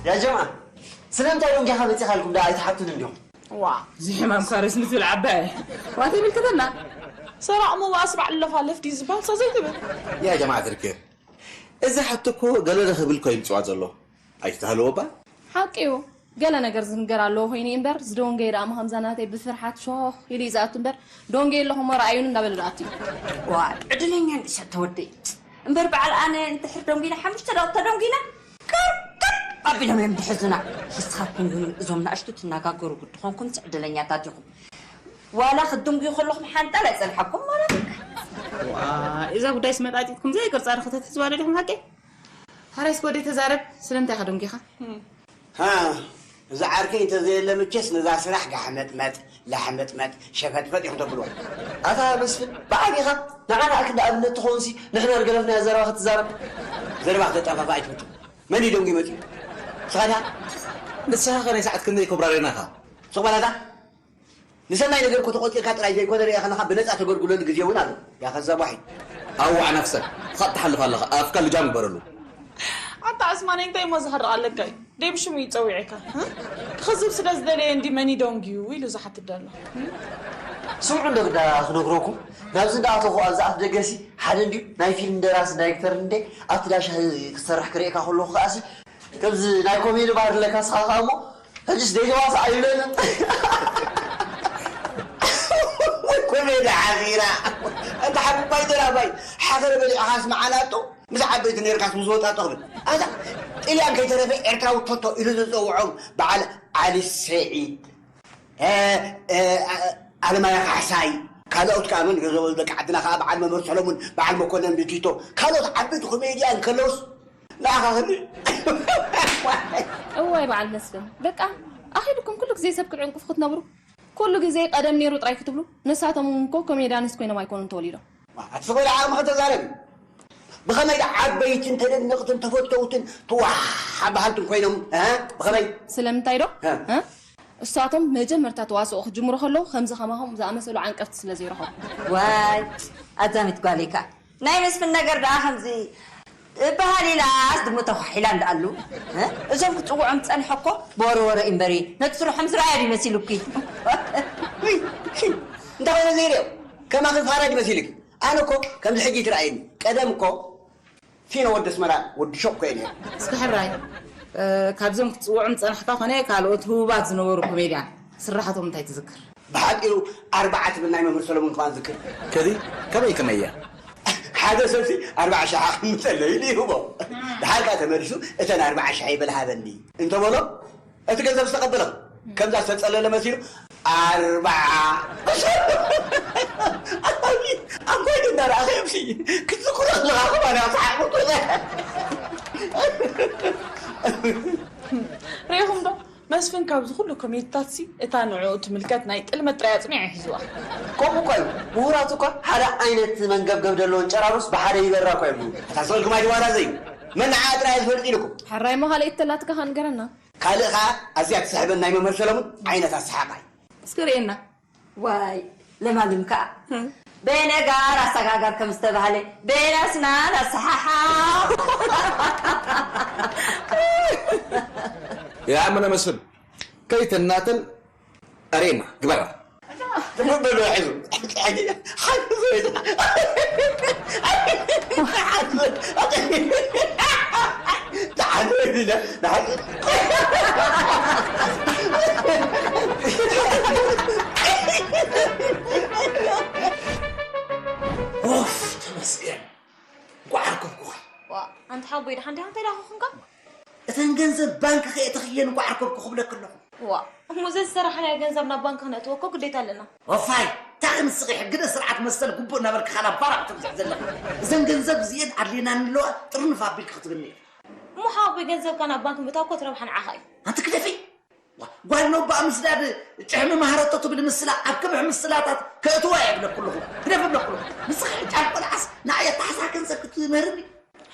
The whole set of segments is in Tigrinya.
ያ ጀምዓ፣ ስለምንታይ ዶንጊኻ መጺኻልኩም ደኣ ኣይትሓቱን እንዲኹም? ዋ፣ እዚ ሕማም ካርስ ምትብል ዓባይ። ዋት ይምልከተና? ሰራቕ ምዋስ ባዕሉ ለፋለፍ ድዩ ዝበሃል? ሰው ዘይትብል። ያ ጀማዓት ርክብ፣ እዚ ሓቶ እኮ ገለ ዶ ክብል እኮ ይምፅዋ ዘሎ። ኣይትተሃለዎ እባ። ሓቂ እዩ። ገለ ነገር ዝንገር ኣለዎ ኮይነ እምበር ዝደንጎየ ደኣ ምኸምዛ ናተይ ብፍርሓት ሾኾኽ ኢሉ እዩ ዝኣቱ እምበር ደንጎየ ኣለኹ እሞ ረኣዩኒ እንዳበለ ደኣ ኣትዩ። ዋእ ዕድለኛ እንድዩ ሰብ ተወደይ። እምበር በዓል ኣነ እንድሕር ደንጒነ ሓሙሽተ ደቒቕ ተደንጒነ ቅርቅር ኣቢሎም እዮም ዝሕዙና። ንስኻትኩም ግን እዞም ናእሽቱ ትነጋገሩ ግዲ ኾንኩምስ ዕድለኛታት ኢኹም። ዋላ ክትድንጉዩ ከለኹም ሓንጣል ኣይጸንሓኩም ማለት እዩ። ዋእ እዛ ጉዳይስ መጣጢጥኩም ዘይቅርጻ ዶ ከተትሕዝዋ ደሊኹም ሓቀይ? ሓራይስ ወደይ ተዛረብ ስለምንታይ ኢኻ ደንጒኻ? ሃ፣ እዚ ዓርከይ እንተዘየለ መቸስ ነዛ ስራሕ ጋሕመጥመጥ ላሕመጥመጥ ሸፈጥፈጥ ኢኹም ተብልዋ። ኣታ መስፍን ብዓቢኻ ንዓና ኣክንዲ ኣብነት ትኸውንሲ ንሕና ዝገደፍናያ ዘረባ ክትዛረብ። ዘረባ ክተጣፋፍኣ ኣይትፍትን። መን እዩ ደንጉዩ መጺኡ? ንስኻ ዲኻ? ንስኻ ኸ ናይ ሰዓት ክንደይ ኮብራርና ኢኻ? ሱቕ በል ኣታ። ንሰናይ ነገር እኮ ተቖጺርካ ጥራይ ዘይኮነ ርኢኻ ከለኻ ብነጻ ተገልግለሉ ግዜ እውን ኣሎ። ያ ከዛብ ዋሒድ። ኣዋዕ ነፍሰ ትኻእ ትሓልፍ ኣለኻ ኣፍካ ልጃም ግበረሉ። ኣታ ዑስማነይ እንታይ እሞ ዝኸርቕ ኣለካ እዩ ደይ ብሽሙ እዩ ጸዊዑካ እ? ክኽዝብ ስለ ዝደለየ እንዲ መን ይደንጉዩ ኢሉ ዝሓትት ደሎ። ስምዑ እንዶ ግዳ ክነግረኩም ናብዚ እንዳኣተኹ ኣብዚ ኣፍ ደገሲ ሓደ እንድዩ ናይ ፊልም ደራሲ ዳይሬክተር እንደ ኣብቲ ዳሻ ክሰርሕ ክርእየካ ከለኹ ከኣሲ ከምዚ ናይ ኮሜዲ ባህሪ ኣለካ ስኻ ከኣ እሞ ሕጅስ ዘይተዋስእ ኣይብለንን። ኮሜዲ ሓፊራ እንተ ሓቁባይ ደራባይ ሓፈር በሊዕኻስ መዓላጡ ምስ ዓበይቲ ነርካስ ምስ ወጣጡ ክብል ኣዛ ጥልያን ከይተረፈ ኤርትራዊ ቶቶ ኢሉ ዝፀውዖም በዓል ዓሊ ሰዒድ ኣለማያ ካሕሳይ ካልኦት ከዓ መን ገዘበሉ ደቂ ዓድና ከዓ በዓል መምህር ሰለሙን በዓል መኮነን ብቲቶ ካልኦት ዓበይቲ ኮሜድያን ከለውስ ንዓኻ ክብል እዋይ በዓል መስፍን በቃ ኣኺሉኩም ኩሉ ግዜ ሰብ ክትዕንቁፉ ክትነብሩ ኩሉ ግዜ ቀደም ነይሩ ጥራይ ክትብሉ ንሳቶም እውን እኮ ኮሜድያንስ ኮይኖም ኣይኮኑን ተወሊዶም ኣቲ ስቕ ኢለ ዓቕሚ ከተዛረቢ ብኸመይ ዳ ዓበይትን ተደነቕትን ተፈተውትን ትዋሓ በሃልትን ኮይኖም እ? ብኸመይ ስለምንታይ ዶ እ? እ? እሳቶም መጀመርታ ተዋስኦ ክጅምሩ ከለዉ ከምዚ ከማኹም ዝኣመሰሉ ዓንቀፍቲ ስለ ዘይረኸቡ ዋይ ኣዛሚት ጓለይ ከኣ ናይ መስፍን ነገር ደኣ ከምዚ እበሃል ኢላስ ድሙ ተኳሒላ እንዳኣሉ እ? እዞም ክፅውዖም ዝፀንሐ እኮ ብወረወረ እዩ እምበሪ ነቲ ስርሖም ዝረኣያ ድዩ መሲሉኪ እንታይ ኮይነ ዘይርኦ ከማኺ ፋራ ድዩ መሲሉኪ ኣነ እኮ ከምዚ ሕጂ ትረኣየኒ ቀደም እኮ ፊኖ ወዲ ኣስመራ ወዲ ሾቕ እኮ እየ ነይረ። እስኪ ሕራይ ካብዞም ክትፅውዖም ዝፀናሕካ ኮነ ካልኦት ህቡባት ዝነበሩ ኮሜድያን ስርሓቶም እንታይ ትዝክር? ብሓቂሩ ኣርብዓ ትብል ናይ መምህር ሰለሙን ከማን ዝክር። ከዲ ከመይ ከመይ እያ? ሓደ ሰብሲ ኣርብዓ ሸሕ ኣቕምጠለይ ኢሉ ይህቦ። ድሓር ከኣ ተመሊሱ እተን ኣርብዓ ሸሕ ይበል ሃበኒ እንተበሎ እቲ ገንዘብ ዝተቐበለ ከምዛ ዝተጸለለ መሲሉ ኣርብዓ ኣንጎይ እንዳረኣኸ እምሲ ክትዝክሮ ኣለኻ ከማን ኣስሓቕኩ ርኢኹም ዶ መስፍን ካብዚ ኩሉ ኮሜድታትሲ እታ ንዕኡ ትምልከት ናይ ጥልመት ጥራይ ኣጽኒዑ ሒዝዋ። ከምኡ እኳ እዩ ምሁራት እኳ ሓደ ዓይነት መንገብገብ ደለወን ጨራሩስ ብሓደ ይበራ እኳ ይብሉ። ኣታ ሰብልኩም ኣይትዋዛዘዩ መን ንዓኣ ጥራይ እያ ዝፈልጥ ኢልኩም። ሕራይ እሞ ካልኣይቲ ተላትካ ከኣ ንገረና። ካልእ ከኣ ኣዝያ ትስሕበን ናይ መምህር ሰለሙን ዓይነት ኣሰሓቓ እዩ። እስኪ ርእየና። ዋይ ለማለም ከኣ በየናይ ጋር ኣሰጋጋር ከም ዝተባህለ በየናይ ኣስናን ኣሰሓሓ يا عمنا مسلم كيت الناتن أرينا قبرة تقبل واحد حاجة زي ኦፍ ተመስገን እንኳዕ ኣርከብኩኻ። ዋ ኣንቲ ሓቦይ ደሓን ዲኻ እንታይ ደኣ ኮንካ? እተን ገንዘብ ባንክ ከየእተኽየን እንኳዕ ኣርከብኩ ክብለኪ ኣለኹ። ዋ እሞ ዘዝሰራሕናዮ ገንዘብ ናብ ባንክ ክነእትዎ እኮ ግዴታ ኣለና። ወፋይ እንታይ ንስኺ ሕግነ ስርዓት መሰል ግቡእ እናበልኪ ካላ ባራቕ ትብዝሒ ዘለኺ። እዘን ገንዘብ እዚኤን ኣድልየናኒ ኣለዋ ጥርንፍ ኣቢልኪ ክትብልኒ ኢኺ። እሞ ሓወቦይ ገንዘብካ ናብ ባንክ ምእታው እኮ እቲ ረብሓ ንዓኻ እዩ። ኣንቲ ግደፊ! ጓል ነቦኣ ምስዳድ ጭሕሚ ማህረቶ ትብል ምስላ ኣብ ክብሒ ምስላታት ከእትዋ እየ እብለኪ ኣለኹ። ግደፊ እብለኪ ኣለኹ። ንስኺ ሕጂ ኣብ ቆልዓስ ንዓይ ኣተሓሳስባ ገንዘብ ክትምህርኒ?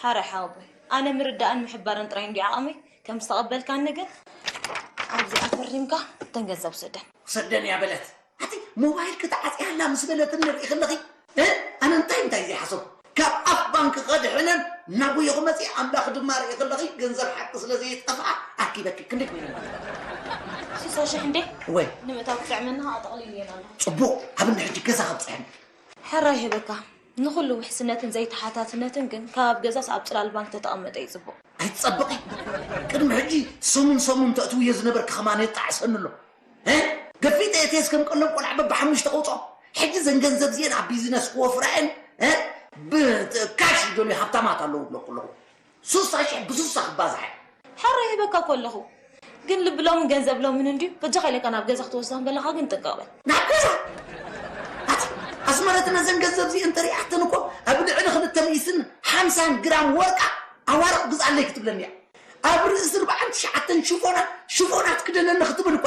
ሓራይ ሓወቦይ፣ ኣነ ምርዳእን ምሕባርን ጥራይ እንድዩ ዓቐመይ፣ ከም ዝተቐበልካኒ ግን ኣብዚኣ ፈሪምካ እተን ገንዘብ ውሰደን። ውሰደን እያ በለት። ኣቲ ሞባይልኪ ተዓፅያላ ምስ በለትኒ ርኢኺ ኣለኺ? እ? ኣነ እንታይ እንታይ ዘይሓሰብኩ? ካብ ኣፍ ባንኪ ከድሕነን ናብ ጉየኹ መፂእ ኣምላኽ ድማ ርኢኺ ኣለኺ? ገንዘብ ሓቂ ስለ ዘይጠፍኣ ኣኪበኪ ክንደይ ኮይነ? ስሳ ሽሕ እንዴ? ወይ ንምእታው ክጥዕመና ኣጠቕሊሉ እየን ኣሎ። ጽቡቕ፣ ሃብኒ ሕጂ ገዛ ከብጽሐኒ። ሕራ ይህበካ። ንኹሉ ውሕስነትን ዘይተሓታትነትን ግን ካብ ገዛስ ኣብ ጽላል ባንክ ተተቐመጠ እዩ ጽቡቕ። ኣይትጸብቒ። ቅድሚ ሕጂ ሰሙን ሰሙን ተእትውዮ ዝነበርኪ ከማን የጣዕሰኒ ኣሎ። እ? ገፊጠ እቴስ ከም ቀለም ቆልዓ በብሓሙሽተ ቀውጾ። ሕጂ ዘን ገንዘብ እዚአን ኣብ ቢዝነስ ክወፍራ እየን። እ? ብካሽ ይደልዩ ሃብታማት ኣለዉ ብለኩ ኣለኹ። ሱሳ ሽሕ ብሱሳ ክባዝሓ። ሕራ ይህበካ እኮ ኣለኹ። ግን ልቢ ሎምን ገንዘብ ሎምን እንድዩ። በጃኻ ኢለካ ናብ ገዛ ክትወስዳ ከለኻ ግን ጥንቀቕ በል። ናብ ገዛ ኣቲ ኣስመረት ነዘን ገንዘብ እዚአን ተሪኣተን እኮ ኣብ ልዕሊ ክልተ ሚእትን ሓምሳን ግራም ወርቃ ኣዋርቕ ግዝኣለይ ክትብለኒ እያ። ኣብ ርእሲ ኣርባዓን ትሽዓተን ሽፎናት ሽፎናት ክደነኒ ክትብል እኳ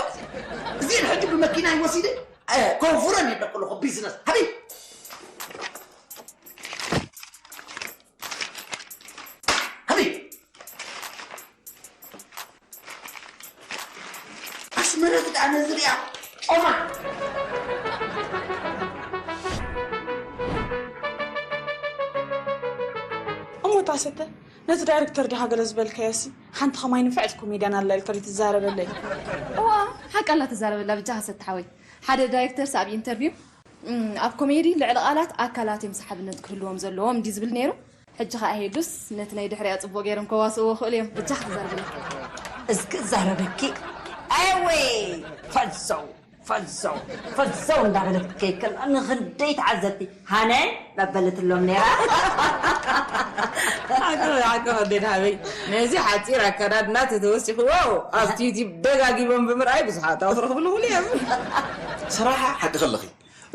እዚአን ሕጂ ብመኪናይ ወሲደ ከውፍረን እየ ደቂ ኣለኹ ቢዝነስ ሃበይ ሃበይ ኣስመረት ደኣ ነዚ ሪኣ ጮማ እሞ ታሰተ ነቲ ዳይሬክተር ድሃ ገለ ዝበልካዮሲ ሓንቲ ከማይ ንፍዕቲ ኮሜድያን ኣላ ኢልካ ድዩ ትዛረበለይ? እዋ ሓቂ ኣላ ትዛረበላ ብጃኻ ሰተ ሓወይ ሓደ ዳይሬክተርስ ኣብ ኢንተርቪው እም፣ ኣብ ኮሜዲ ልዕሊ ቃላት ኣካላት እዮም ሰሓብነት ክህልዎም ዘለዎም እንዲ ዝብል ነይሩ ሕጂ ከኣ ሄዱስ ነቲ ናይ ድሕሪኣ ጽቡቕ ገይሮም ከዋስእዎ ክእሉ እዮም ብጃኻ ትዛረበላ እስኪ ዛረበኪ ኣወይ ፈዘው ፈዘው ፈዘው እንዳበለት ክትከይድ ከላ ንኽንደይ ተዓዘብቲ ሃነ መበለትሎም ነይራ። ሓቂ ሓቂ ወደድ ሃበይ ነዚ ሓፂር ኣከዳድና ተተወሲኽዎ ኣብቲ ዩቲብ ደጋጊቦም ብምርኣይ ብዙሓት ኣው ትረኽብሉ እውን እዮም። ሰራሓ ሓቂ ከለኺ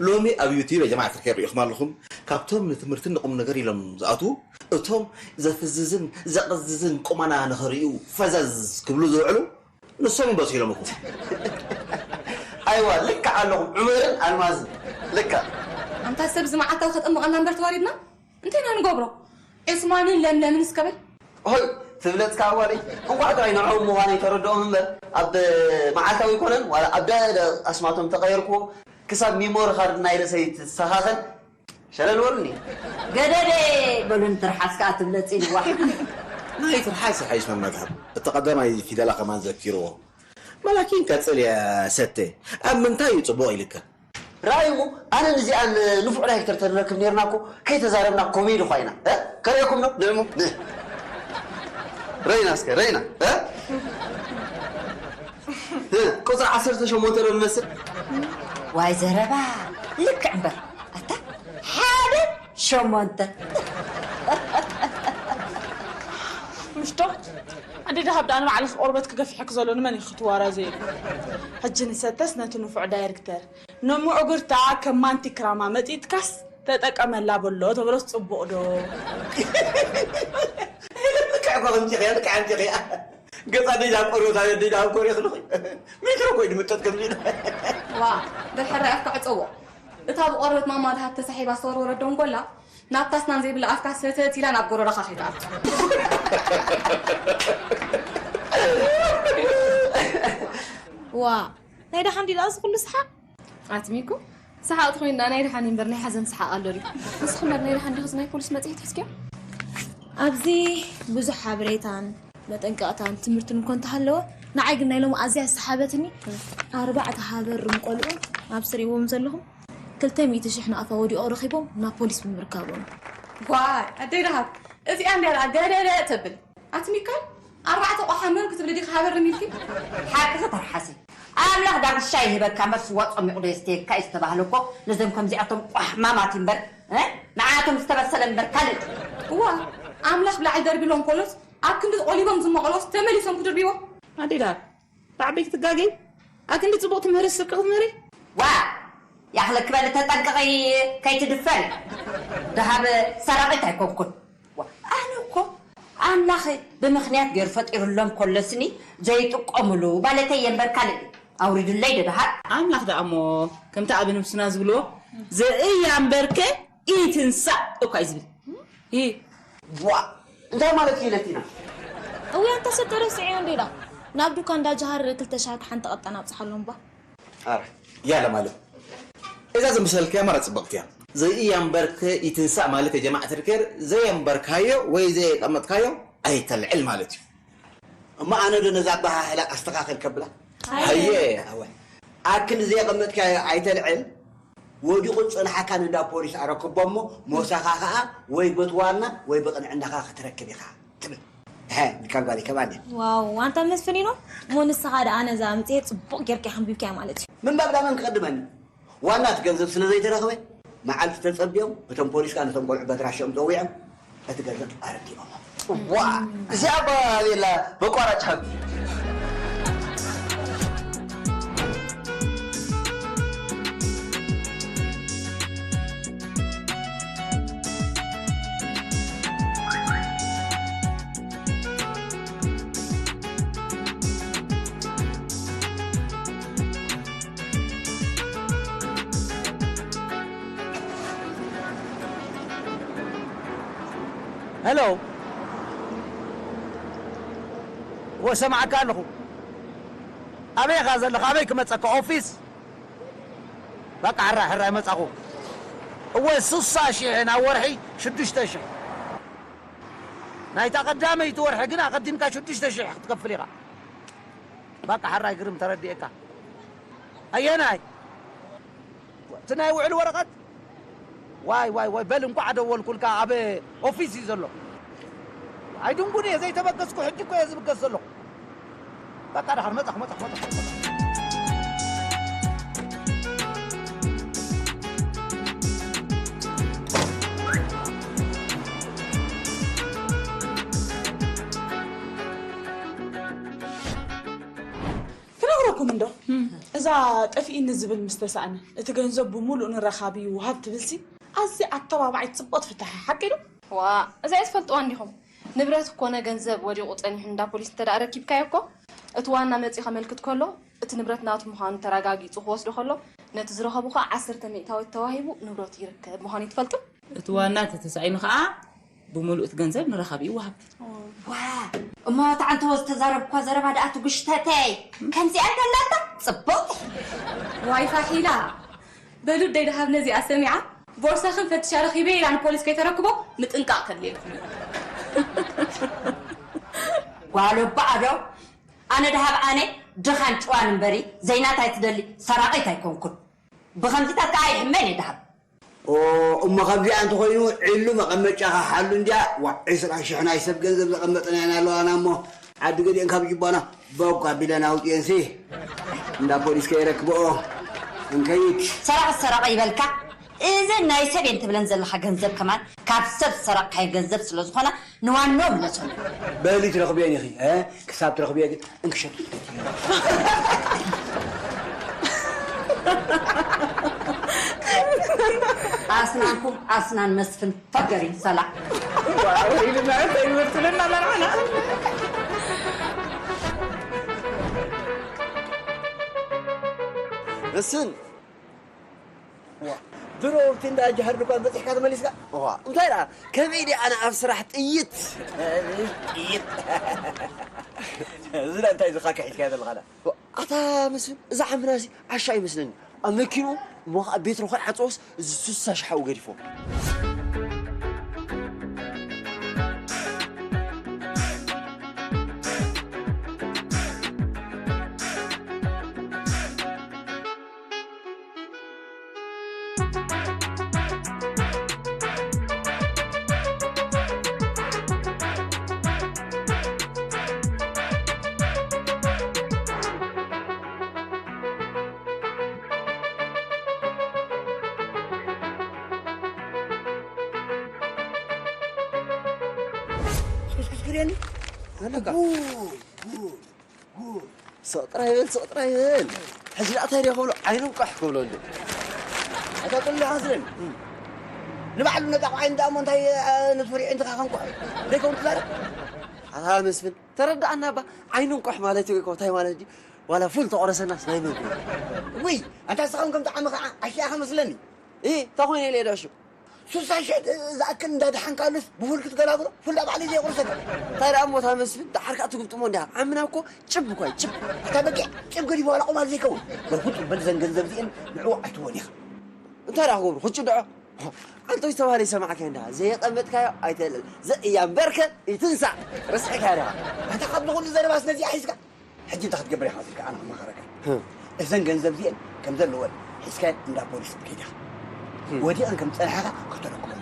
ሎሚ ኣብ ዩቲብ ጀማዓ ትርከ ሪኢኹም ኣለኹም ካብቶም ንትምህርትን ንቁም ነገር ኢሎም ዝኣትዉ እቶም ዘፍዝዝን ዘቐዝዝን ቁመና ንኸርእዩ ፈዘዝ ክብሉ ዝውዕሉ ንሶም ይበስሎም እኮ። ኣይዋ ልክዕ ኣለኹም ዑመርን ኣልማዝን ልክዕ። ኣንታ ሰብ እዚ መዓልታዊ ከጠምቐና እምበር ተዋሪድና እንታይ ኢና ንገብሮ? ዑስማንን ለምለምን እስከ በል። ሆይ ትብለጽካ ጓለይ እንኳዕ ጥራይ ንዕኦም ምዃነይ ተረድኦም እምበር ኣብ መዓልታዊ ኣይኮነን ዋላ ኣብ ደደ ኣስማቶም ተቐየርክዎ ክሳብ ሚሞሪ ካርድ ናይ ርእሰይ ትስተኻኸል ሸለል በሉኒ። ገደደ በሉኒ ትርሓስ ከኣ ትብለጽ ኢልዋ። ናይ ትርሓስ ይሓይሽ መመድሃብ እቲ ቀዳማይ ፊደላ ከማን ዘኪርዎ። መላኪን ቀጽል እየ ሰተ ኣብ ምንታይ እዩ ጽቡቕ ኢልካ? ራእይሞ ኣነ ንዚኣን ንፉዕ ዳይሬክተር ተንረክብ ኔርና እኮ ከይተዛረብና ኮሜዲ እኳ ኢና እ? ከርእየኩም ዶ ንዕሙ ን ረይና እስከ ረይና እ? እ? ቁፅሪ ዓሰርተ ሸሞንተ ዶ ንመስል ዋይ ዘረባ ልክዕ እምበር ኣታ ሓደ ሸሞንተ ምሽቶ ኣደ ደሃብ ደኣ ንባዕልኺ ቆርበት ክገፍሐኪ ዘሎ ንመን እዩ ክትዋረዘ ኢሉ ሕጂ ንሰተስ ነቲ ንፉዕ ዳይሬክተር ነምዕጉርታ ከም ማንቲክራማ መጢጥካስ ተጠቀመላ በሎ ተበሎስ ጽቡቕ ዶ ልክዕ እኮ ከምዚኺ እያ ልክዕ ከምዚኺ እያ ገፃ ደይ ዳብ ቆርበት ኣደ ደይ ዳብ ኮርየ ክልኹ ሜትሮ ኮይ ድምጠት ከምዚ ኢሉ ዋ በል ሕራይ ኣፍካ ዕፀዎ እታ ብቆርበት ማማ ደሃብ ተሳሒባ ዝተወርወረት ደንጎላ ናብታ ኣስናን ዘይብላ ኣፍካ ሰተት ኢላ ናብ ጎረረኻ ከይትኣቱ። ዋ ናይ ደሓን ድዩ ደኣ እዚ ኩሉ ሰሓቕ? ኣትሚኩ ሰሓቕ ተኾይኑ ደኣ ናይ ደሓን እዩ እምበር ናይ ሓዘን ሰሓቕ ኣሎ ድዩ? ንስኺ እምበር ናይ ደሓን ዲኺ እዚ ናይ ፖሊስ መፅሄት ሒዝክዮ? ኣብዚ ብዙሕ ሓበሬታን መጠንቀቕታን ትምህርትን እኮ እንተሃለወ ንዓይ ግን ናይ ሎሚ ኣዝያ ዝሰሓበትኒ ኣርባዕተ ሃበርም ቆልዑ ኣብ ስሪዎም ዘለኹም ክልተ ሚእቲ ሽሕ ንኣፋ ወዲቖ ረኺቦም ናብ ፖሊስ ብምርካቦም። ዋይ ኣደይ ደሃብ እዚኣ እንድያ ደኣ ገደደ ተብል ኣቲ ሚካል ኣርባዕተ ቆሓ መን ክትብሊ ዲኺ ሃበርም ኢልኪ? ሓቅኺ ተርሓሲ ኣምላኽ ዳጉሻ ይህበካ እምበር ስዋ ጸሚቑ ዶ የስትየካ እዩ ዝተባህለ እኮ ነዞም ከምዚኣቶም ቋሕማማት እዩ እምበር እ? ንዓቶም ዝተበሰለ እምበር ካልእ እዋ ኣምላኽ ብላዕሊ ደርቢሎም ኮሎስ ኣብ ክንዲ ቆሊቦም ዝመቐሎስ ተመሊሶም ክድርብይዎ ኣደይ ደሃብ ብዓበይቲ ትጋገይ ኣክንዲ ፅቡቅ ትምህሪ ስርቂ ክትምህሪ ዋ ያኽለኪ በሊ ተጠንቀቂ ከይትድፈሪ ደሃብ ሰራቂት ኣይኮንኩን ኣነ እኮ ኣምላኽ ብምኽንያት ገይሩ ፈጢሩሎም ኮለስኒ ዘይጥቀሙሉ ማለተይ እየ እምበር ካልእ ኣውሪዱለይ ዶ ደሃብ ኣምላኽ ደኣ እሞ ከምቲ ኣብ ንብስና ዝብልዎ ዘእያ እምበርከ ኢትንሳእ እኳ እዩ ዝብል ይ ዋ እንታይ ማለት እዩ ለቲና እውይ ኣንታ ሰብ ተረሲዑ እንዴ ዳ ናብ ዱካ እንዳ ጃሃር ክልተ ሻርክ ሓንቲ ቀጣን ኣብፅሓሎም ባ ኣረ ያለ ማለት እዛ ዝምሰልክያ ማራ ፅብቕቲ እያ ዘእያምበርከ ይትንሳእ ማለት የጀማዕ ትርከር ዘየምበርካዮ ወይ ዘየቀመጥካዮ ኣይተልዕል ማለት እዩ እሞ ኣነ ዶ ነዛ ኣበሃህላ ኣስተኻኽል ከብላ? ኣየ። ኣወ። ኣክል ዘየቐመጥካዮ ኣይተልዕል። ወዲቑ ዝጸንሓካ ንእንዳ ፖሊስ ኣረክቦ እሞ ሞሳኻ ኸኣ ወይ በቲ ዋና ወይ ብቕንዕናኻ ክትረክብ ኢኻ ትብል። እሀ፣ ካብ ጓለይ ከማን። ዋው፣ ኣንታ መስፍኒኖ፣ እሞ ንስኻ ደኣ ነዛ ምጽኤት ጽቡቕ ጌርካ ከንቢብካያ ማለት እዩ። ምንባብ ዳ መን ክቕድመኒ? ዋና እቲ ገንዘብ ስለ ዘይተረኽበ፣ መዓልቲ ተጸብዮም፣ እቶም ፖሊስ ከኣ ነቶም ቆልዑ በድራሽኦም ጸዊዖም፣ እቲ ገንዘብ ኣረዲኦሞ። ዋ፣ እዚኣ እባ ኣቤላ በቋራጭ ሃብቲ። ሄሎ፣ እወ፣ ሰማዕካ ኣለኹ። ኣበይ ኢኻ ዘለኻ? ኣበይ ክመጸካ? ኦፊስ? በቃ፣ ሕራይ፣ ሕራይ መጻኹ። እወ፣ ስሳ ሽሕ ናብ ወርሒ ሽዱሽተ ሽሕ። ናይታ ቀዳመይቲ ወርሒ ግን ኣቐዲምካ ሽዱሽተ ሽሕ ክትከፍል ኢኻ። በቃ፣ ሕራይ ግርም፣ ተረዲኤካ። ኣየናይ? እቲ ናይ ውዕል ወረቐት? ዋይ፣ ዋይ፣ ዋይ፣ በል እንኳዕ ደወልኩልካ፣ ኣብ ኦፊስ እዩ ዘሎ። ኣይድንጉን እየ፣ ዘይተበገስኩ፣ ሕጂ እኮ እየ ዝብገስ ዘለኹ። በቃ፣ ደሓር መጣኹ፣ መጣኹ፣ መጣኹ። ክነግረኩም እንዶ፣ እዛ ጠፊእኒ ዝብል ምስ ተሳእነ፣ እቲ ገንዘብ ብምሉእ ንረኻቢ ይወሃብ ትብልሲ፣ ኣዝያ ኣተባባዒት ጽብቕቲ ፍታሕ፣ ሓቂ ዶ? ዋ፣ እዛ እየ ትፈልጥዋ እንዲኹም? ንብረት ኮነ ገንዘብ ወዲቑ ጸኒሑ እንዳ ፖሊስ እንተ ደኣ ረኪብካዮ እኮ፣ እቲ ዋና መጺኡ ከመልክት ከሎ፣ እቲ ንብረት ናቱ ምዃኑ ተረጋጊጹ ክወስዶ ከሎ፣ ነቲ ዝረኸቡ ኸኣ ዓሰርተ ሚእታዊት ተዋሂቡ ንብረቱ ይርከብ ምዃኑ ይትፈልጡ? እቲ ዋና ተተሳኢኑ ኸኣ፣ ብምሉእ እቲ ገንዘብ ንረኻቢ ይወሃብ። ዋ፣ እሞ ተዓንተዎ ዝተዛረብኳ ዘረባ ደኣ ትጉሽተተይ። ከምዚኣ እንተላታ ጽቡቕ። ዋይ ፋሒላ፣ በሉ ደይ ደሃብ ነዚኣ ሰሚዓ፣ ቦርሳኽን ፈትሻ ረኺበ ኢላ ንፖሊስ ከይተረክቦ ምጥንቃቕ ከድልየኩም። ጓል እባ ኣዶ፣ ኣነ ደሃብ ኣነ ድኻን ጭዋን እምበሪ ዘይናታይ ትደሊ ሰራቒት ኣይኮንኩን። ብኸምዚታት ከኣ ይሕመን እየ ደሃብ። ኦ፣ እሞ ከምዚኣ እንተኾይኑ ዒሉ መቐመጫኻ ሓሉ እንድያ። ዋ፣ ዕስራ ሽሕ ናይ ሰብ ገንዘብ ዘቐመጥና ኢና ኣለዋና እሞ ዓዲ ገሊአን ካብ ጅባና ቦግ ኣቢለን ኣውፅኤንሲ እንዳ ፖሊስ ከይረክብኦ እንከይድ። ሰራቒ ሰራቒ ይበልካ። እዘን ናይ ሰብ እየን ትብለን ዘለኻ ገንዘብ ከማን ካብ ሰብ ዝሰረቕካዮ ገንዘብ ስለ ዝኾና ንዋንኦም ምለሶም። በሊ ትረኽብየን ኢኺ፣ እ? ክሳብ ትረኽብየ ግን እንክሸት ኣስናንኩም ኣስናን መስፍን ፈገሪ ሰላ። መስፍን፣ ዋ፣ ድሮ ኣብቲ እንዳ ጃህር ድኳን በጺሕካ ተመሊስካ? እዋ። እንታይ ደኣ፣ ከመይ ደኣ ኣነ ኣብ ስራሕ ጥይት? ጥይት። እዚ ደኣ እንታይ ዝኻ ክሒዝካዮ ዘለኻ ደኣ? ኣታ መስፍን፣ እዛ ዓምናሲ ዓሻ ይመስለኒ። ኣብ መኪንኡ እሞ ኸዓ ቤትሮ ከይዓጸወስ እዚ ስሳ ሽሓኡ ገዲፎ። ስኩስኩስ ክርእየኒ ኣለካ። ጉድ፣ ጉድ፣ ጉድ። ስቕ ጥራይ በል፣ ስቕ ጥራይ በል። ሕጂ ደኣ እንታይ ድየ ክብሎ? ዓይኑ እንቋሕ ክብሎ እንደ። ኣታ ጥሉሕ መስለኒ። ንባዕሉ ነጣቕ ዓይኒ ደኣ እሞ እንታይ፣ እ፣ ነቲ ፍሪዕ እንትኻ ከንቋሕ ዘይከውን ትዛረብ? ኣታ መስፍን፣ ተረድኣና እባ። ዓይኑ እንቋሕ ማለት እዩ እኮ እንታይ ማለት እዩ? ዋላ ፉል ተቆረሰናስ ናይ መን? ውይ፣ ኣንታ ንስኻ እውን ከምቲ ዓሚ ኸዓ ዓሻ ኢኻ መስለኒ። እ፣ እንታይ ኮይነ ኢለ ዶ ሽው? ሱሳ ሽሕ ዝኣክል እንዳደሓንካሉስ ብፉል ክትገላግሎ? ፉል ዳ ባዕለይ ዘየቑርሰካ። እንታይ ደኣ እሞ እታ መስፍን፣ ደሓር ከኣ ትግምጥሞ እንዲኻ። ዓምና እኮ ጭብ እኮ እዩ፣ ጭብ። ኣታ በጊዕ ጭብ ገዲፉ ዋላ ቁማል ዘይከውን። በል ውጹ በል፣ ዘን ገንዘብ እዚኤን ንዕኡ ኣይትወን ኢኻ። እንታይ ደኣ ክገብሩ? ክጭድዖ? ኣንቶ ዝተባህለ ይሰማዕካ እንዳ ዘይቀመጥካዮ ኣይተልዕል። ዘእያ እምበርከ ይትንሳእ። ረስዕካ ዲኻ? ኣታ ካብዚ ኩሉ ዘረባ ስለዚኣ ሒዝካ? ሕጂ እንታይ ክትገብር ኢኻ ኢልካ ኣነ ክመኻረካ። እዘን ገንዘብ እዚአን ከም ዘለወን ሒዝካየን እንዳ ፖሊስ ከይድኻ። ወዲቐን ከም ዝጸንሓኻ ከተረክበን።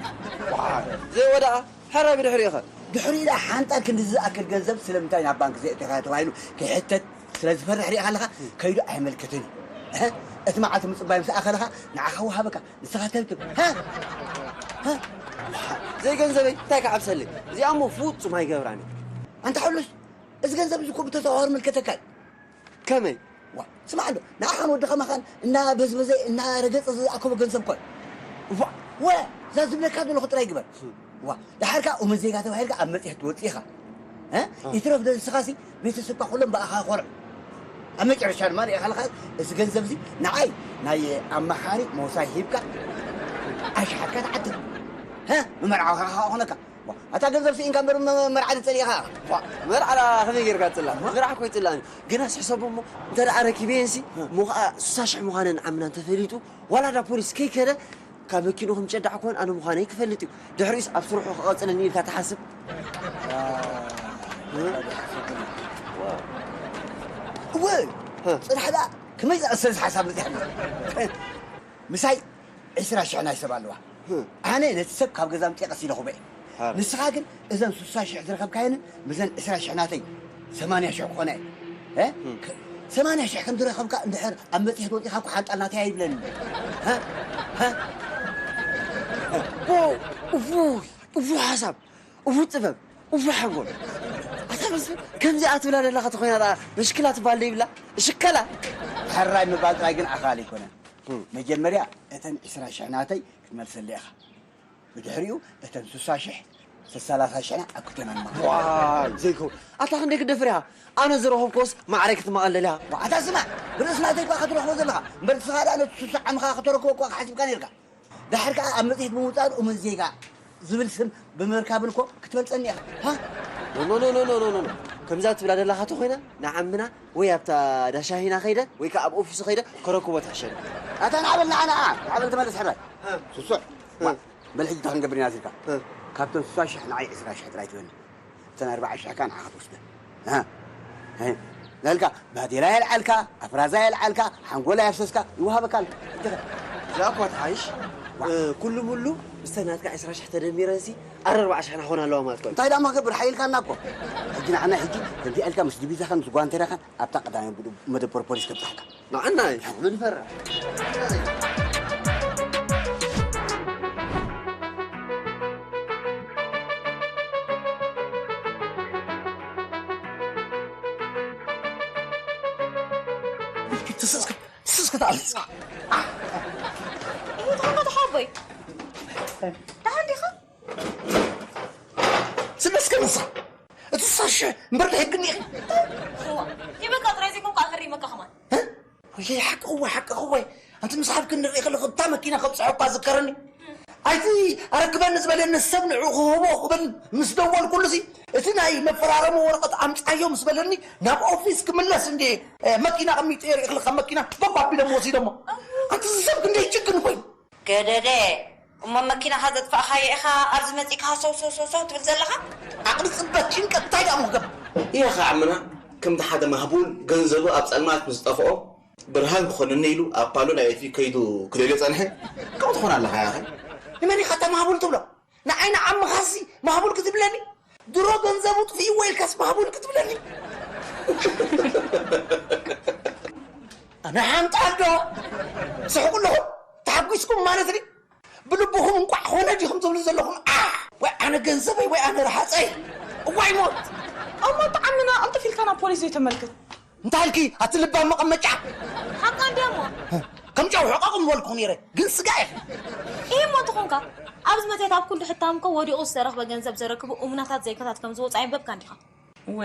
ዘይወደቓ ሕራይ ብድሕሪኡ ኢኻ። ድሕሪኡ ኢላ ሓንጣል ክንዲ ዝኣክል ገንዘብ ስለምንታይ ናብ ባንክ ዘየእተኻ ተባሂሉ ክሕተት ስለ ዝፈርሕ ሪኢኻ ኣለኻ። ከይዱ ኣይመልከትን እዩ። እህ? እቲ መዓልቲ ምጽባይ ምስ ኣኸለኻ ንዓኻ ወሃበካ። ንስኻ ከልክብ። ሃ? ሃ? ዘይገንዘበይ እንታይ ክዓብሰለይ? እዚኣ እሞ ፍጹም ኣይገብራን እየ። ኣንታ ሕሉስ፣ እዚ ገንዘብ እዚ እኮ ብተዘዋዋሪ ምልከተካ እዩ። ከመይ? ዋ፣ ስማዕ ኣሎ፣ ንዓኻን ወዲ ከማኻን እናበዝበዘ፣ እናረገጸ ዝኣከቦ ገንዘብ እኮ እዩ። ዋ፣ ወ፣ እዛ ዝብለካ ዘለኹ ጥራይ ግበር። ዋ፣ ደሓር ከኣ ኡመ ዜጋ ተባሂልካ ኣብ መጽሔት ትወጽእ ኢኻ። እ? እ። ይትረፍ ዶ ንስኻሲ ቤተሰብካ ኩሎም ብኣኻ ይኾርዑ። ኣብ መጨረሻ ድማ ሪኢኻ ኣለኻ፣ እዚ ገንዘብ እዚ ንዓይ ናይ ኣማሓሪ ሞሳይ ሂብካ ኣሽሓትካ ትዓትር። እ? ንመርዓኻ ከኣ ክኾነካ። ዋ፣ ኣታ ገንዘብ ስኢንካ እምበር መ-፣ መርዓ ትጸልእ ኢኻ። ዋ፣ መርዓ ደኣ ከመይ ጌርካ ትጽላእ? መርዓ እኮ ይጽላእን እዩ። ግናስ ሕሰቦ እሞ፣ እንተ ደኣ ረኪበየንሲ፣ እሞ ኸኣ ሱሳ ሽሕ ምዃነን ዓምና እንተፈሊጡ፣ ዋላ ዳ ፖሊስ ከይከደ፣ ካብ መኪንኡ ከም ጨዳዕ ክኾን ኣነ ምዃነይ ክፈልጥ እዩ። ድሕሪኡስ ኣብ ስርሑ ክቐጽለኒ ኢልካ ትሓስብ? እወ፣ እ። ጽናሕ ደኣ፣ ከመይ ዝኣሰስ ሓሳብ መጺሓ? ምሳይ ዕስራ ሽሕ ናይ ሰብ ኣለዋ። ኣነ ነቲ ሰብ ካብ ገዛ ኣምጺኤ ቀስ ኢለ ክቦ እየ። ሓር። ንስኻ ግን እዘን ስሳ ሽሕ ዝረኸብካየንን ምስዘን ዕስራ ሽሕ ናተይ ሰማንያ ሽሕ ክኾና እየን። እ? ም። ከ-፣ ሰማንያ ሽሕ ከም ዝረኸብካ እንድሕር ኣብ መጽሔት ወጺኻ እኮ ሓንጣል ናተይ ኣይብለንን። እ? እ? ኦ፣ እፉይ፣ እፉይ ሓሳብ፣ እፉይ ጥበብ፣ እፉይ ሓንጎል። ኣታ መስፍን፣ ከምዚኣ ትብላ ዘለኻ ተኾይና ደኣ መሽክላ ትበሃል ዶ ይብላ? እሽከላ። ሕራይ ምባል ጥራይ ግን ኣኻሊ ኣይኮነን። ም። መጀመርያ እተን ዕስራ ሽሕ ናተይ ክትመልሰለይ ኢኻ። ብድሕሪኡ እተን ስሳ ሽሕ፣ ሰላሳ ሽሕና ኣብ ክልቴና ንመቓ። ዋይ፣ ዘይከውን። ኣታ ክንደይ ክትደፍር ኢኻ? ኣነ ዝረኸብኩስ ማዕረ ክትመቐለል ኢኻ። ዋ፣ ኣታ ስማዕ፣ ብርእስና ዘይኮ ክትረኽቦ ዘለኻ። እምበር ንስኻ ደኣ ነቲ ስሳ ዓምኻ ከተረክቦ እኮ ሓሲብካ ነይርካ። ድሓር ከኣ ኣብ መጽሔት ብምውጻእን እሙን ዜጋ ዝብል ስም ብምርካብን እኮ ክትበልጸኒ ኢኻ። ሃ? ኖ፣ ኖ፣ ኖ። ከምዛ ትብላ ዘለኻ ተኾይና፣ ንዓምና ወይ ኣብታ ዳሻሂና ከይደ፣ ወይ ከኣ ኣብ ኦፊሱ ከይደ ከረክቦ ትሕሸኒ። ኣታ ንዓበል ንዓ፣ ንዓ፣ ንዓበል ተመለስ ሕራይ። ሃ። ስሱዕ። ሃ። ዋ፣ በል ሕጂ እንታይ ክንገብር ኢና ኢልካ? እ። ካብተን ስሳ ሽሕ ንዓይ ዕስራ ሽሕ ጥራይ ትበኒ። እተን ኣርብዓ ሽሕ ከኣ ንዓኻ ትወስደን። ኣሃ። እ። ናልካ ባዴላ የልዓልካ፣ ኣፍራዛ የልዓልካ፣ ሓንጎላ የፍሰስካ፣ ይወሃበካ ኣሎ። እዚኣ እኳ ትሓይሽ፣ ዋ። እ፣ ኩሉ ሙሉ ምስተን ናትካ ዕስራ ሽሕ ተደሚረንሲ ኣረ ኣርብዓ ሽሕ ናኾና ኣለዋ ማለት እኮ እዩ። እንታይ ደኣ እሞ ክገብር ሓይልካና እኮ። ሕጂ ንዓና ሕጂ ከምዚኣ ኢልካ ምስ ዲቪዛኻን ምስ ጓንቴራኻን ኣብታ ቀዳማይ መደበር ፖሊስ ከብጽሓካ። ንዓና እዩ። ምን ፈራ? ስስከ፣ ስስከ ተኣልስ። እህ፣ ተኾንካ ተሓቦይ። ደሓን ዲኻ? ስለ እስከ ንሳ፣ እቲ ስሳ ሽሕ እምበር ናይ ህግኒ ኢኺ። እዋ፣ ሂበካ ጥራይ ዘይኮንኩ ኣፈሪመካ ከማን። እ? ወይ ሓቂ እወ፣ ሓቂ እወ። ኣንቲ ምስ ሓብኪ ንርኢ ከለኹ እታ መኪና ከብፅሖ እኳ ዝከረኒ። ኣይቲ ኣረክበኒ ዝበለኒ ሰብ ንዕኡ ክህቦ ክብል ምስ ደወልኩሉ ሲ፣ እቲ ናይ መፈራረሚ ወረቐት ኣምፃዮ ምስ በለኒ ናብ ኦፊስ ክምለስ እንዴ፣ እ፣ መኪና ቀሚጠ ሪእክልካ መኪና በብ ኣቢሎም ወሲዶሞ። ኣንቲ እዚ ሰብ ክንደይ ጭክን ኮይኑ። ገደደ፣ እሞ መኪናኻ ዘጥፋእኻዮ ኢኻ ኣብዚ መጺእካ ሃሰው ሰው ሰው ሰው ትብል ዘለኻ? ዓቕሊ ጽበት ሽንቀት እንታይ ደኣ ምኽገብ? ኢኻ ዓምና፣ ከምቲ ሓደ ማህቡል ገንዘቡ ኣብ ጸልማት ምስ ዝጠፍኦ፣ ብርሃን ክኾነኒ ኢሉ ኣብ ፓሎ ናይ ኤሌክትሪክ ከይዱ ክደልዮ ጸንሐ። ከምኡ ትኾን ኣለኻ ኢኻ። ንመን ኢኻ እታ ማህቡል ትብሎ? ንዓይ ንዓምኻሲ ማህቡል ክትብለኒ? ድሮ ገንዘቡ ጥፊእዎ ኢልካስ ማህቡል ክትብለኒ? ኣነ ሓንጣል ዶ? ስሕቁ ኣለኹም? ተሓጒስኩም ማለት ድዩ? ብልብኹም እንቋዕ ኾነ ዲኹም ትብሉ ዘለኹም? ዓ! ወይ ኣነ ገንዘበይ ወይ ኣነ ረሃፀይ። እዋይ ሞት! እሞ ተዓምና ቅልጥፍ ኢልካ ናብ ፖሊስ ዘይተመልክት? እንታይ ኢልኪ ኣቲ ልባም መቐመጫ? ሓቃ እንድያ እሞ። ከም ጨው ሕቐቕ ምበልኩ ነይረ፣ ግን ስጋ ኢኺ። ይህ እሞ እንተኾንካ፣ ኣብዚ መጽሔት ኣብ ኩሉ ሕታም እኮ ወዲቑ ዝተረኽበ ገንዘብ ዘረክቡ እሙናታት ዜጋታት ከም ዝወጹ ኣይንበብካን ዲኻ? እወ፣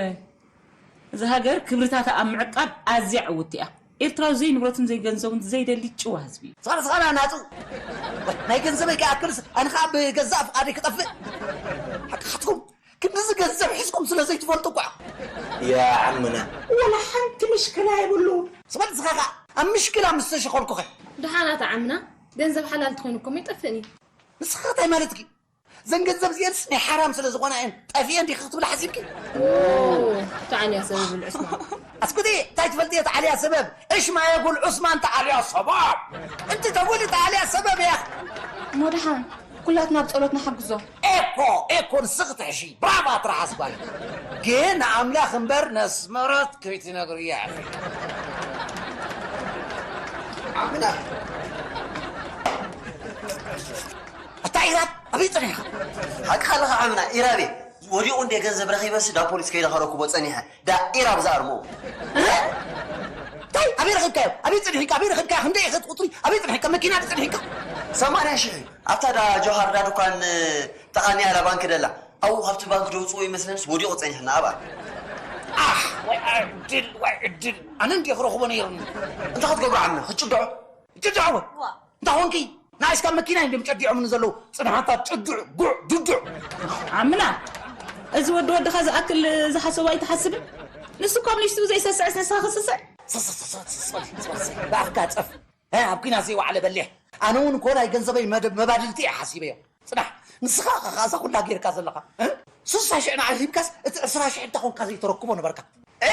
እዛ ሃገር ክብርታታ ኣብ ምዕቃብ ኣዝያ ዕውትቲ እያ። ኤርትራዊ ዘይንብረቱን ዘይገንዘቡን ዘይደሊ ጭዋ ህዝቢ እዩ። ስኻን ስኻን ኣናጹ። ናይ ገንዘበይ ከይኣክልስ ኣነ ኸኣ ብገዛእ ፍቓደይ ክጠፍእ። ሓቅኻትኩም። ክንድዚ ገንዘብ ሒዝኩም ስለ ዘይትፈልጡ እኳ። ያ ዓምና። ወላ ሓንቲ ምሽክላ የብሉን። ስበል ንስኻ ኸኣ ኣብ ምሽክላ ምስ ተሸኸልኩኸ። ደሓን ኣታ ዓምና፣ ገንዘብ ሓላል ተኾይኑ እኮ ኣይጠፍእን እዩ። ንስኻ እንታይ ማለትኪ? ዘን ገንዘብ እዚአንስ ናይ ሓራም ስለ ዝኾና እየን ጠፊአን ዲኺ ክትብል ሓሲብኪ? ተዓልያ ሰበብ ዑስማን። ኣስኩቲ፣ እንታይ ትፈልጥዮ ተዓልያ ሰበብ? እሽ ማየጉል ዑስማን ተዓልያ ሰበብ። እንቲ ተጉል ተዓልያ ሰበብ እያ። ሞድሓን ኩላትና ብጸሎት ንሓግዞ። ኤኮ ኤኮ ንስኺ ትሕሺ። ብራቫ ትርሓስ ጓል። ግን ኣምላኽ እምበር ነስመረት ከይትነግርያ ኢኺ። ኣምና። ኣታ ኢራብ ኣበይ ጸኒሕካ? ሓቅኻ ኣለኻ ዓምና ኢራቤ። ወዲቑ እንደ ገንዘብ ረኺበስ ዳ ፖሊስ ከይደ ከረክቦ ጸኒሐ። ዳ ኢራብ ዝኣርሞ። እንታይ ኣበይ ረኺብካዮ? ኣበይ ጸኒሕካ? ኣበይ ረኺብካዮ? ክንደይ ኢኸ ትቁጽሪ? ኣበይ ጸኒሕካ? መኪና ዶ ጸኒሕካ? ሰማንያ ሺሕ ኣብታ ዳ ጆሃር ዳ ድኳን ጠቓኒ ኣላ ባንክ ደላ ኣብኡ ካብቲ ባንክ ደውፅዎ ይመስለንስ ወዲቑ ፀኒሕና ኣብኣ። ኣሕ ወይ ዕድል ወይ ዕድል፣ ኣነ እንዲ ክረኽቦ ነይሩኒ። እንታይ ክትገብሩ ዓምና? ክጭድዖ? ይጭድዖ። እንታይ ኾንኪ? ንኣሽካ መኪና እዮም ጨዲዖምኒ ዘለዉ። ጽንሓታ ጭዱዕ ጉዕ ዱዱዕ። ዓምና፣ እዚ ወዲ ወድኻ ዝኣክል ዝሓሰቡ ኣይትሓስብን? ንሱ እኳ ኣብ ንሽትኡ ዘይሰስዕስ ንስኻ ክስስዕ? ብኣፍካ ጸፍ። እ፣ ኣብ ኲናት ዘይወዓለ በሊሕ። ኣነ እውን እኮ ናይ ገንዘበይ መደ- መባድልቲ እየ ሓሲበዮ። ጽናሕ፣ ንስኻ ኸ እዛ ኩላ ጌርካ ዘለኻ እ? ስሳ ሽሕ ንዓይ ሂብካስ እቲ ዕስራ ሽሕ እንተ ኾንካ ዘይተረክቦ ነበርካ። እ፣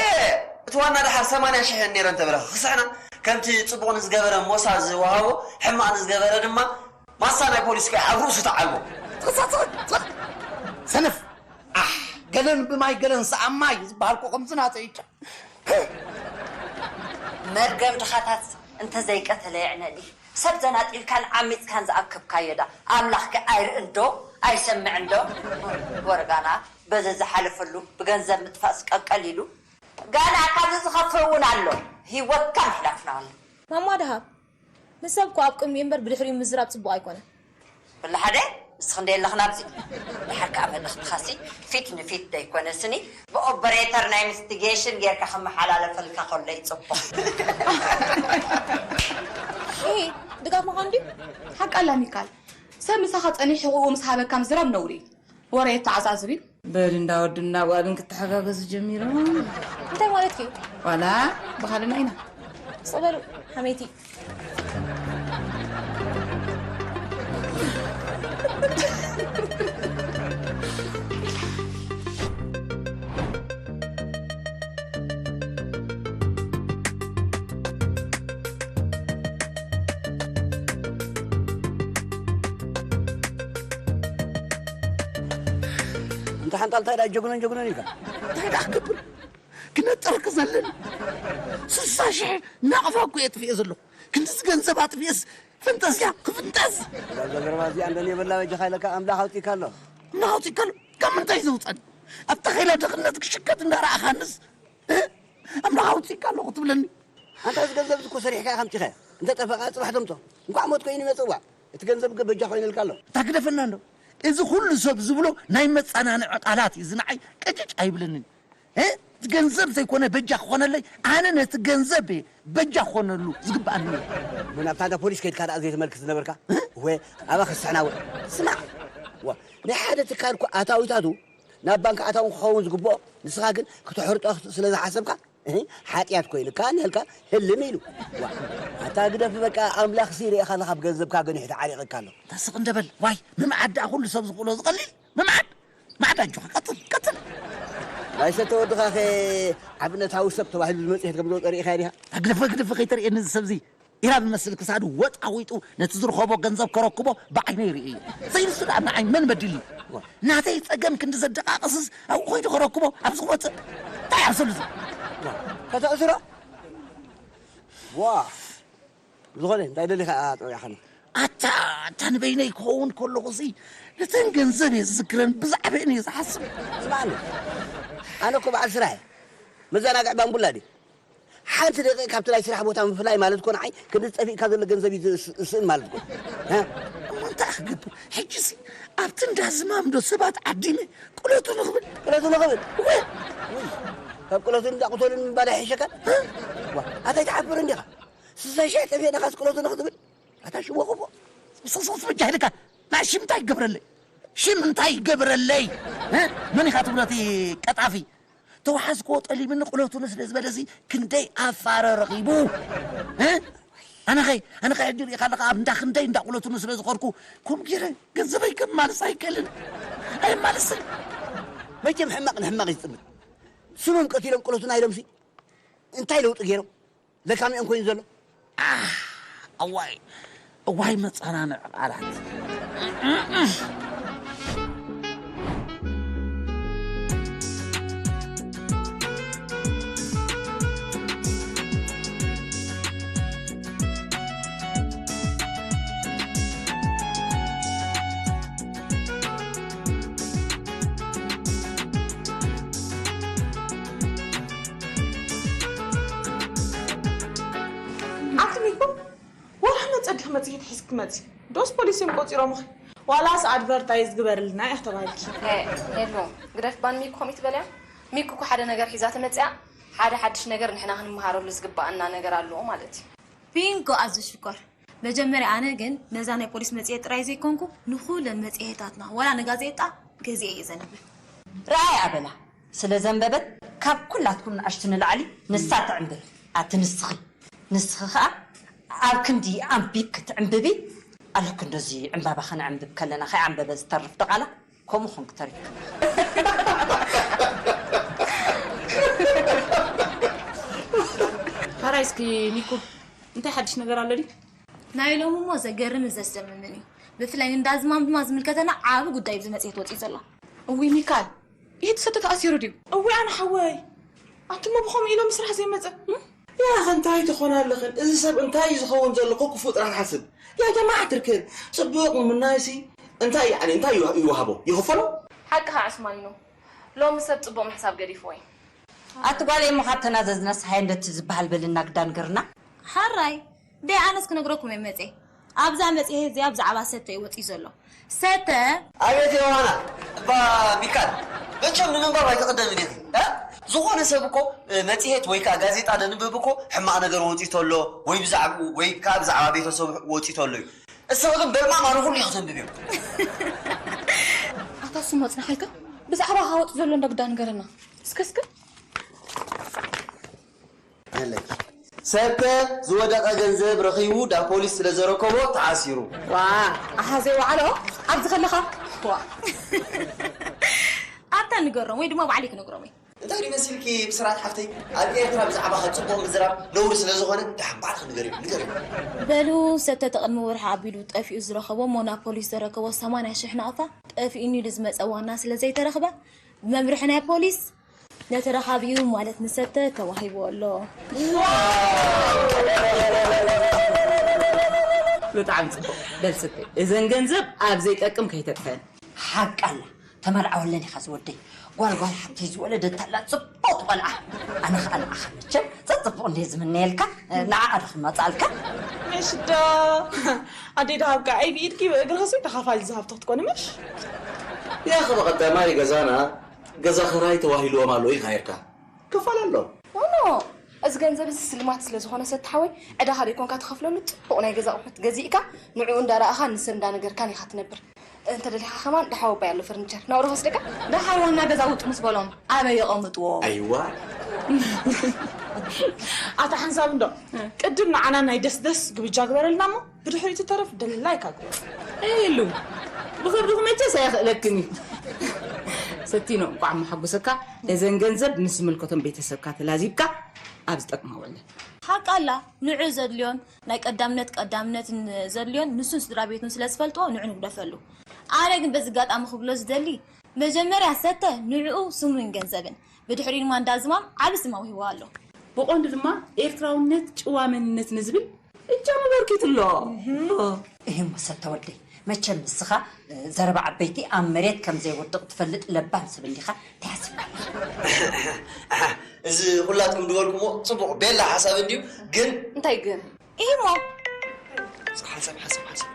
እቲ ዋና ደሓር ሰማንያ ሽሕ ነይረ እንተበለ ክስሕና፣ ከምቲ ጽቡቕ ንዝገበረ ሞሳ ዝወሃቦ፣ ሕማቕ ንዝገበረ ድማ ማሳ ናይ ፖሊስ ከኣ ኣብ ርእሱ ተዓልቦ። ትኽሳት ትኽሳት ሰነፍ ኣሕ፣ ገለን ብማይ ገለን ሰኣማይ ዝበሃል እኮ ከምዚ ናተይ እዩ። መርገም ድኻታት እንተዘይቀተለ የዕነኒ። ሰብ ዘናጢልካን ዓሚጽካን ዝኣከብካዮ ዳ ኣምላኽከ ኣይርእን ዶ ኣይሰምዕን ዶ? ወረጋና በዚ ዝሓለፈሉ ብገንዘብ ምጥፋእስ ቀቀል ኢሉ። ጋና ካብዚ ዝኸፍእ እውን ኣሎ። ህይወትካ ምሕላፍና ኣሎ። ማማ ደሃብ ንሰብ እኮ ኣብ ቅድሚኡ እምበር ብድሕሪኡ ምዝራብ ጽቡቕ ኣይኮነን። ብላሓደ ንስኺ እንደ ኣለኽን ኣብዚ ድሓር ከኣ መልእኽትኻሲ ፊት ንፊት ደይኮነ ስኒ ብኦፐሬተር ናይ ኢንቨስቲጌሽን ጌርካ ክመሓላለፈልካ ከሎ ይጽቡቕ። ድጋፍ ምዃን ድዩ? ሓቃ ኣላ ሚካል፣ ሰብ ምሳኻ ጸኒሑ ሕቑኡ ምስ ሃበካ ምዝራብ ነውሪ እዩ። ወረ የተዓዛዝብ እዩ። በል እንዳ ወድና ጓልን ክተሓጋገዙ ጀሚሮም። እንታይ ማለትኪ እዩ? ዋላ ብኻልና ኢና። ስቕ በሉ ሓመይቲ። እንተ ሓንጣል እንታይ ደኣ ጀግኖን ጀግኖን ኢልካ እንታይ ደኣ ክገብር ክነጥርክ ዘለን ስሳ ሽሕ ናቕፋ እኮ የጥፍኤ ዘለኹ ክንድዚ ገንዘብ ኣጥፍኤስ ፈንጠዝያ ክፍንጠዝ እዛ ዘረባ እዚኣ እንደ የበላ በጃኻ ኢለካ ኣምላኽ ኣውፂካ ኣሎ ኣምላኽ ኣውፂካ ኣሎ ካብ ምንታይ ዘውፀን ኣብታ ኸይላ ድኽነት ክሽከት እንዳረኣኻንስ ኣምላኽ ኣውፂካ ኣለኹ ትብለኒ ኣንታ እዚ ገንዘብ እኮ ሰሪሕካ ኢኻ ኣምፂኻዮ እንተ ጠፈኣ ፅባሕ ተምፆ እንኳዕ ሞት ኮይኑ ይመፅእ ዋዕ እቲ ገንዘብ ገ በጃ ኮይነልካ ኣሎ እታ ግደፈና እንዶ እዚ ኩሉ ሰብ ዝብሎ ናይ መፀናንዒ ቃላት እዩ ዝንዓይ ቅጭጭ ኣይብለንን እ? ገንዘብ ዘይኮነ በጃ ክኾነለይ ኣነ ነቲ ገንዘብ እየ በጃ ክኾነሉ ዝግብኣኒ ነይሩ። ምን ኣብታ እንዳ ፖሊስ ከይድካ ደኣ ዘይተመልክት ዝነበርካ? ወ ኣባ ክስሕና ወ ስማዕ ዋ ናይ ሓደ ትካል እኮ ኣታዊታቱ ናብ ባንክ ኣታውን ክኸውን ዝግብኦ ንስኻ ግን ክተሕርጦ ስለ ዝሓሰብካ እህ፣ ሓጢኣት ኮይኑካ እናልካ ህልም ኢሉ ዋ ኣታ ግደፍ በቃ ኣምላኽ ሲ ርኢኻ ኣለኻ ብገንዘብካ ገኒሑ ተዓሪቕካ ኣሎ ተስቕ እንደበል ዋይ ምምዓድ ደኣ ኩሉ ሰብ ዝኽእሎ ዝቐሊል ምምዓድ ማዕዳ ኣጆኻ ቀጽል ቀጽል ናይ ሰተ ወድኻ ኸ ኣብነታዊ ሰብ ተባሂሉ ዝመጽሔት ከም ዝወፀ ርኢኻ ዲኻ ኣግደፈ ግደፈ ከይተርእየኒ እዚ ሰብዚ ኢራ ዝመስል ክሳዱ ወጣዊጡ ነቲ ዝርኸቦ ገንዘብ ከረክቦ ብዓይነይ ርእየ እየ ዘይንሱ ደኣ ንዓይ መን በዲሉ ናተይ ጸገም ክንዲ ዘደቃቕስስ ኣብኡ ኮይዱ ከረክቦ ኣብ ዝወፅእ እንታይ ኣብሰሉ እዚ ከተእስሮ ዋ ዝኾነ እንታይ ደሊኻ ኣጥበያኸኒ ኣታ ኣታ ንበይነይ ክኸውን ከለኹ ሲ ነተን ገንዘብ እየ ዝዝክረን ብዛዕባኤን እየ ዝሓስብ ስማዕኒ ኣነ እኮ በዓል ስራሕ እየ መዘናግዒ ባምቡላ ድዩ ሓንቲ ደቂቕ ካብቲ ናይ ስራሕ ቦታ ምፍላይ ማለት እኮ ንዓይ ክንዲ ዝጠፊእካ ዘሎ ገንዘብ እዩ ዝስእን ማለት እኮ እሞ እንታይ ክገብር ሕጂሲ ኣብቲ እንዳ ዝማም ዶ ሰባት ዓዲመ ቅለቱ ንኽብል ቅለቱ ንኽብል ካብ ቅለቱ እንዳቕተሉን ምባል ኣይሕሸካን ኣታይ ትሓፍር እንዲኻ ስሳ ሽሕ ጠፊእና ካስቅለቱ ንኽትብል ኣታ ሽቦ ክፎ ስስስ ብጃ ኢልካ ናይ ሽም እንታይ ይገብረለይ ሽም እንታይ ይገብረለይ መን ኢኻ ትብሎ እቲ ቀጣፊ ተዋሓዝኮ ጠሊብኒ ቅለቱኒ ስለ ዝበለሲ ክንደይ ኣፋረ ረኺቡ ኣነ ኸ ኣነ ኸ ሕጂ ሪኢኻ ኣለኻ፣ ኣብ እንዳ ክንደይ እንዳ ቁለትኑ ስለ ዝኾርኩ፣ ከምኡ ገይረ ገንዘበይ ከማልስ ኣይክእልን። ኣይማልስን። መቸም ሕማቕ ንሕማቕ ይጽምድ። ስሞም ቀቲሎም ቁለቱና ኢሎምሲ እንታይ ለውጢ ገይሮም? ለካሚኦም ኮይኑ ዘሎ? ኣህ፣ እዋይ፣ እዋይ መጸናንዕ ቃላት። ኣቲ ሚኮ፣ ወርሒ መጸ ዲኺ መጽሔት ሒዝኪ ትመጺ? ዶስ ፖሊስ እዮም ቆጺሮምኺ? ዋላስ ኣድቨርታይዝ ግበርልና ኢኺ ተባሂልኪ? ኤ፣ ሄሉ፣ ግደፍ ባን ሚኮ ከምኡ ትበልያ? ሚኮ እኮ ሓደ ነገር ሒዛ ተመጽያ፣ ሓደ ሓድሽ ነገር ንሕና ክንመሃረሉ ዝግባኣና ነገር ኣለዎ ማለት እዩ። ቢንጎ ኣዚ ሽኮር። መጀመርያ ኣነ ግን ነዛ ናይ ፖሊስ መጽሔት ጥራይ ዘይኮንኩ ንኹለን መጽሔታትና ዋላ ንጋዜጣ ገዚኤ እየ ዘንብብ። ረኣይ ኣበላ፣ ስለ ዘንበበት ካብ ኩላትኩም ንኣሽቱ ንላዕሊ ንሳ ትዕንብብ። ኣቲ ንስኺ፣ ንስኺ ኸኣ ኣብ ክንዲ ኣንቢብኪ ትዕንብቢ ኣለኪ። እንደዚ ዕምባባ ከነዕንብብ ከለና ከይዓንበበ ዝተርፍ ድቓላ ከምኡ ኾንክ ተሪፍካ። ሕራይ እስኪ ኒኩ፣ እንታይ ሓድሽ ነገር ኣሎ ድዩ? ናይ ሎሚ እሞ ዘገርምን ዘስደምምን እዩ። ብፍላይ ንዳዝማም ድማ ዝምልከተና ዓቢ ጉዳይ እዩ ኣብዚ መጽሔት ወጺኡ ዘሎ። እውይ ሚካል፣ ይሄ ተሰዶ ተኣሲሩ ድዩ? እውይ ኣነ ሓወይ፣ ኣቱሞ ብኸምኡ ኢሎም ስራሕ ዘይመጸ። እም? ያኸ እንታይ ትኾና ኣለኽን? እዚ ሰብ እንታይ እዩ ዝኸውን ዘሎ? ኮ ክፉእ ጥራሕ ሓስብ። ያ ጀማዓ ትርክን ጽቡቕ ምምናይሲ እንታይ ያዕኒ እንታይ ይዋ- ይዋሃቦ? ይኽፈሎ? ሓቅኻ ዑስማኒኖ፣ ሎሚ ሰብ ጽቡቕ ምሕሳብ ገዲፍዎ እዩ። ኣቲ ጓለይ እሞ ካብ ተናዘዝናስ ሃየ እንደቲ ዝበሃል በልና ግዳን ገርና። ሓራይ፣ ደይ ኣነስ ክነግረኩም እየ መጼ። ኣብዛ መጽሔት እዚኣ ብዛዕባ ሰተ እዩ ወጺኡ ዘሎ። ሰተ ኣቤት ዮሃና፣ እባ ሚካል፣ መቸም ንምንባብ ኣይትቕደምን ኢኺ፣ እ? ዝኾነ ሰብ እኮ፣ እ፣ መጽሔት ወይ ከኣ ጋዜጣ ደንብብ እኮ ሕማቕ ነገር ወጺኡ ተሎ፣ ወይ ብዛዕባኡ፣ ወይ ከኣ ብዛዕባ ቤተሰቡ ወጺኡ ተሎ እዩ። እስኺ ግን በልማማ ንኹሉ ኢኺ ተንብብዮ። ኣታ ስሞ ጽናሓልካ፣ ብዛዕባ ሃወጽ ዘሎ እንዳ ግዳ ንገረና። እስከ፣ እስከ። ኣለኪ። ሰተ ዝወደቐ ገንዘብ ረኺቡ ዳ ፖሊስ ስለ ዘረከቦ ተኣሲሩ። ዋ፣ ኣሃ ዘይወዓሎ ኣብዚ ከለኻ። ዋ። ኣታ ንገሮም ወይ ድማ ባዕለይ ክነግሮም እየ። እንታይ ድዩ መሲልኪ ብስራት ሓፍተይ? ኣብ ኤርትራ ብዛዕባኻ ጽቡቕ ምዝራብ ነውሪ ስለ ዝኾነ ደሓን ባዕልኺ ንገርዮ፣ ንገርዮ። በሉ ሰተ ተቕድሚ ወርሒ ኣቢሉ ጠፊኡ ዝረኸቦ እሞ ናብ ፖሊስ ዘረከቦ ሰማንያ ሽሕ ናቕፋ ጠፊኡኒ ኢሉ ዝመጸ ዋና ስለ ዘይተረኽበ ብመምርሒ ናይ ፖሊስ ነቲ ረኻቢኡ ማለት ንሰተ ተዋሂቡ ኣሎ። ብጣዕሚ ጽቡቕ። በል ስተይ፣ እዘን ገንዘብ ኣብ ዘይጠቅም ከይተጥፈን። ሓቃላ ተመርዓወለን ኢኻ ዝወደይ። ጓል ጓል ሓብተይ ዝወለደት ኣላ ጽቡቕ ቆልዓ። ኣነ ኸኣ ንዓኻ መቸም ጸጽቡቕ እንድየ ዝምነየልካ፣ ንዓኣ ዶ ክመጻልካ? ምሽ ዶ ኣደይ ደሃብካ ኣይ ብኢድኪ ብእግርኺ ሲ ተኻፋሊ ዝሃብቲ ክትኮኒ ምሽ? ያኸ በቐዳማይ ገዛና ገዛ ኽራይ ተዋሂልዎም ኣሎ ኢልካ ኔርካ። ክፋል ኣሎ። ኖ፣ ኖ፣ እዚ ገንዘብ እዚ ስልማት ስለ ዝኾነ ሰቲ ሓወይ፣ ዕዳኻ ደይኮንካ ትኸፍለሉ ጽቡቕ ናይ ገዛ ኣቑሑት ገዚእካ ንዕኡ እንዳረኣኻን ንሰብ እንዳነገርካን ኢኻ ትነብር። እንተ ደሊኻ ከማን ደሓወባይ ኣሎ ፈርኒቸር ናብኡ ዶ ክወስደካ? ደሓር ዋና ገዛ ውጡ ምስ በሎም ኣበይ የቐምጥዎ? ኣይዋ። ኣታ ሓንሳብ እንዶ ቅድም ንዓና ናይ ደስደስ ግብጃ ግበረልና እሞ ብድሕሪኡ ትተረፍ ደላይካ ግበር። ኢሉ ብኸብድኹም መቸስ ኣየኽእለክን እዩ። ሰቲኖ እንቋዕ መሓጎሰካ። እዘን ገንዘብ ምስ ዝምልከቶም ቤተሰብካ ተላዚብካ ኣብ ዝጠቅማ ወለ። ሓቃላ ንዑ ዘድልዮን ናይ ቀዳምነት ቀዳምነት ን- ዘድልዮን ንሱን ስድራ ቤቱን ስለ ዝፈልጥዎ ንዑ ንግደፈሉ። ኣነ ግን በዚ ኣጋጣሚ ክብሎ ዝደሊ መጀመርያ ሰተ ንዕኡ ስሙን ገንዘብን ብድሕሪኡ ድማ እንዳዝማም ዓቢ ስም ኣውሂቡ ኣሎ። ብቐንዱ ድማ ኤርትራውነት ጭዋ መንነት ንዝብል እጃም ኣበርኪቱ ኣሎ። እህሞ ሰተ ወደይ መቸም ንስኻ ዘረባ ዓበይቲ ኣብ መሬት ከም ዘይወድቕ ትፈልጥ ለባም ሰብ እንዲኻ ተሓሲብካ ኣለኻ። እዚ ኩላትኩም ዝበልኩሞ ጽቡቕ ቤላ ሓሳብ እንድዩ ግን እንታይ ግን? እህሞ ሓሳብ ሓሳብ ሓሳብ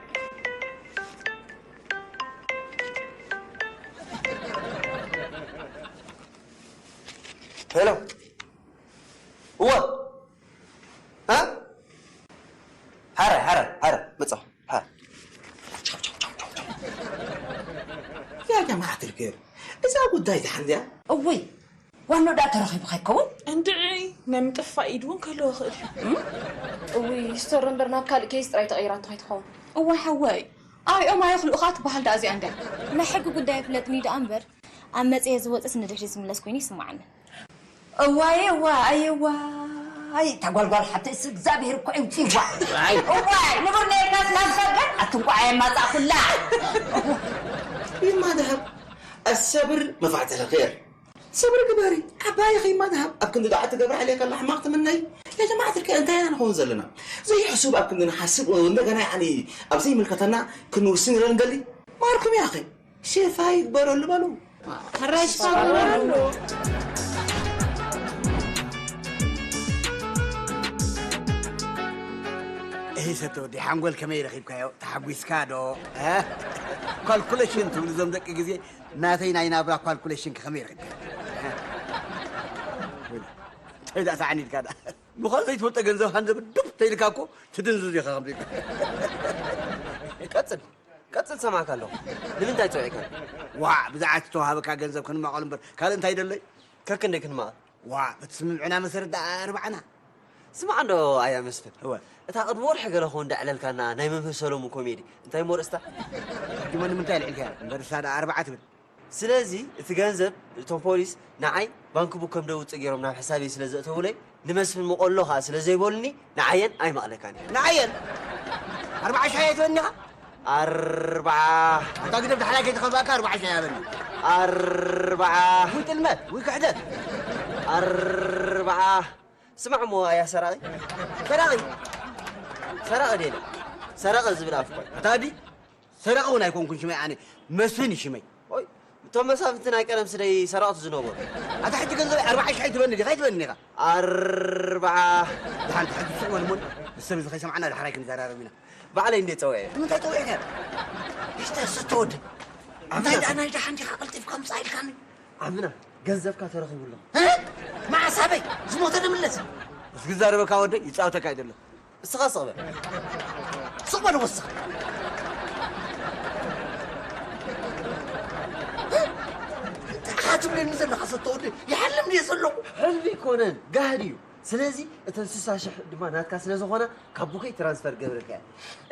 ሄሎ እወ እ? ሃረ ሃረ ሃረ መጻ ሃረ ያ ጀማዓት ልክር እዛ ጉዳይ ዝሓንዚያ እወይ ዋና ዳ ተረኺቡ ከይከውን? እንድዒ፣ ናይ ምጥፋእ ኢድ እውን ክህልዎ ይኽእል እዩ። እውይ፣ ስቶር እምበር ናብ ካልእ ኬዝ ጥራይ ተቐይራቶ ከይትኸውን። እዋይ ሓወይ፣ ኣሪኦም ኣየኽልኡኻ ትበሃል ደኣ እዚኣ እንድያ። ናይ ሕጊ ጉዳይ ኣይፍለጥን እዩ ደኣ እምበር፣ ኣብ መጽሔ ዝወጽእስ ንድሕሪት ዝምለስ ኮይኑ ይስምዓኒ። እዋይ፣ እዋይ፣ እዋይ፣ እታ ጓልጓል ሓብተይስ እግዚኣብሔር እኮ ይውፅዋ። እዋይ፣ ንቡር ነይርናስ ናብ ሰገድ ኣትንቋዓ የማፃእኩላ። ይማ ደሃብ፣ ኣሰብር መፋዕተለ ኸይር። ሰብሪ ግበሪ ዓባይ ኸይማ ደሃብ ኣብ ክንዲ ዳዓ ትገብር ዓለ ከላ ሕማቕ ትምነይ። ያ ጀማዓት ልከ እንታይ ኢና ንኸውን ዘለና? ዘይሕሱብ ኣብ ክንዲ ንሓስብ እንደገና ያኒ ኣብ ዘይምልከተና ክንውስን ኢና ንደሊ። ማርኩም ያኸ ሼፋ ይግበረሉ በሉ። ሕራይ ሽፋ በሉ። እህ ሰተ ወዲ ሓንጎል ከመይ ረኺብካዮ? ተሓጒስካ ዶ? እ? ካልኩሌሽን ትብሉ ዞም ደቂ ግዜ ናተይ ናይ ናብራ ካልኩሌሽን ከመይ ረኺብካዮ? ወይ ዳ ሳዕኒ ኢልካ ዳ። ምዃን ዘይትፈልጦ ገንዘብ ሃንደብ ዱብ ተይልካ እኮ ትድንዝዝ ኢኻ ከምዚ ኢልካ። ቀጽል፣ ቀጽል ሰማዕካ ኣለኹ። ንምንታይ ጸዊዕካ? ዋዕ፣ ብዛዕባ እቲ ተዋሃበካ ገንዘብ ክንማቐሉ እምበር ካልእ እንታይ ደለይ? ከክንደይ ክንማቐል? ዋዕ፣ በቲ ስምምዕና መሰረት ደኣ ኣርባዕና። ስማዕ እንዶ ኣያ መስፍን። እወ። እታ ቅድሚ ወርሒ ገለ ኾን ደዕለልካና ናይ መምህር ሰሎሙን ኮሜዲ እንታይ እሞ ርእስታ? ሕጂ እሞ ንምንታይ ኣልዒልካያ? እምበር እሳ ደኣ ኣርባዓ ትብል። ስለዚ እቲ ገንዘብ እቶም ፖሊስ ንዓይ ባንክ ቡክ ከም ደውጽእ ገይሮም ናብ ሕሳበይ ስለ ዘእተውለይ ንመስፍን መቐሎ ኸኣ ስለ ዘይበሉኒ ንዓየን ኣይመቕለካን እየ። ንዓየን? ኣርባዓ ሽሕ እየ ትበኒ ኢኻ? ኣርባዓ። ኣታ ግደፍ ዳሕራይ ከይተኸባእካ ኣርባዓ ሽሕ እያ በኒ። ኣርባዓ። ውይ ጥልመት፣ ውይ ክሕደት። ኣርባዓ። ስማዕ እሞ ኣያ ሰራቒ። ሰራቒ? ሰራቒ ደለ። ሰረቐ ዝብል ኣፍ እኮ። ኣታ ዲ? ሰረቐ እውን ኣይኮንኩን ሽመይ ኣነ። መስፍን እዩ ሽመይ። ኦይ፣ እቶም መሳፍንቲ ናይ ቀደም ስደይ ሰረቕቲ ዝነበሩ። ኣታ ሕጂ ገንዘበይ ኣርባዓ ሽሕ ኣይትበኒ ዲኻ? ኣይትበኒ ኢኻ። ኣርባዓ። ደሓን፣ ሕጂ ስቕ በል እሞ ንሰብ እዚ ከይሰምዓና ዳሕራይ ክንዘራረብ ኢና። ባዕለይ እንዴ ጸውዐ? ንምንታይ ጸውዒካ? ይሽተ ስተወድ። እንታይ ደኣ ናይ ደሓን ዲኻ ቀልጢፍካ ምጻእ ኢልካኒ? ዓምና፣ ገንዘብካ ተረኺቡ ኣሎ። እ? መዓስ ኣበይ? ዝሞተ ንምለስ? እስኪ ዛረበካ ወደይ፣ ይጻወተካ ኣይደሎ። እስኻ ስቕ በል። ስቕ በል ወስኽ። እንታይ ኢኻ ትብለኒ ዘለኻ ሰተወደይ? ይሓልም ድየ ዘለኹ? ሕልሚ ኣይኮነን፣ ጋህዲ እዩ። ስለዚ እተን ስሳ ሽሕ ድማ ናትካ ስለ ዝኾና ካብ ቡከይ ትራንስፈር ገብረልካ እየ።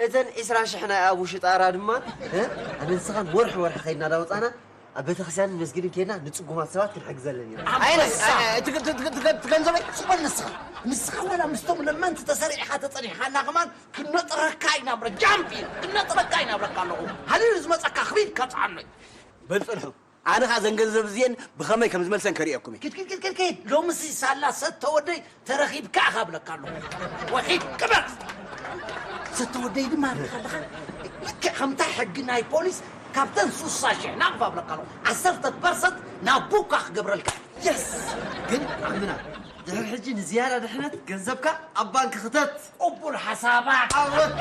እተን ዒስራ ሽሕ ናይ ኣቡ ሽጣራ ድማ፣ እ? ኣነ ንስኻን ወርሒ ወርሒ ከይድና ዳወጻና ኣብ ቤተክርስትያንን መስጊድን ከይድና ንጽጉማት ሰባት ክንሕግዘለን ኢና። ኣይ፣ ኣይ፣ ኣይ፣ እቲ፣ እቲ፣ እቲ፣ እቲ፣ እቲ ገንዘበይ ስቕ በል ንስኻ። ንስኻ ወላ ምስቶም ለመንቲ ተሰሪዕኻ ተጸኒሕኻና ከማን ክነጥረካ ኢና ብረ-፣ ጃምፕ ኢና፣ ክነጥረካ ኢና ብረካ ኣለኹ። ሃሊሉ ዝመጸካ ክቢድ ከጽዓኖ እዩ። በል ጽንሑ። ኣነ ኸኣ ዘን ገንዘብ እዚኤን ብኸመይ ከም ዝመልሰን ከርእየኩም እየ። ኪድ፣ ኪድ፣ ኪድ፣ ኪድ፣ ኪድ። ሎምሲ ሳላ ሰተ ወደይ ተረኺብካ ኢኻ እብለካ ኣለኹ። ወሒድ ቅበጽ። ሰተ ወደይ ድማ ርኢኻ ኣለኻ። ልክዕ ከምታ ሕጊ ናይ ፖሊስ ካብተን ሱሳ ሽሕ ናቕፋ እብለካ ኣለኹ። ዓሰርተ ፐርሰንት ናብ ቡካ ክገብረልካ። የስ! ግን ዓምና፣ ድሕሪ ሕጂ ንዝያዳ ድሕነት ገንዘብካ ኣብ ባንክ ክተት። ቅቡል ሓሳባት። ኣወት።